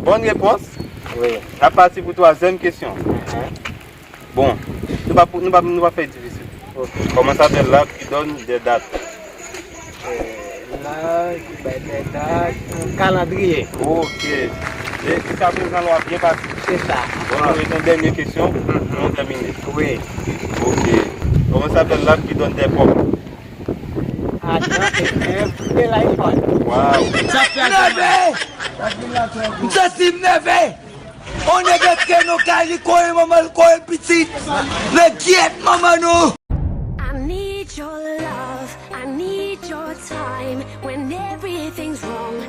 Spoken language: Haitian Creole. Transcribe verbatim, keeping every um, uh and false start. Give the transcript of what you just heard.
Bonne réponse. Wi. N ap pati pou twazyèm kesyon. Mhm. Bon, nou pa, nou pa, nou pa fè difisil. Ok. Comment s'appelle l'arbre qui donne des dattes? L'arbre qui donne des dattes, kalandriye. Ok. E jiska prezan, lwa byen pase. Se sa. Bon, nou ret nan dènye kesyon pou nou tèmine. Wi. Ok. Comment s'appelle l'arbre qui donne des pommes? Adan e Èv e la epòt. Wow. Nève! M santi m nève! On nèg antre nan kay li kore manman l kore pitit. Nèg gyèt manman nou. I need your love, I need your time when everything's wrong.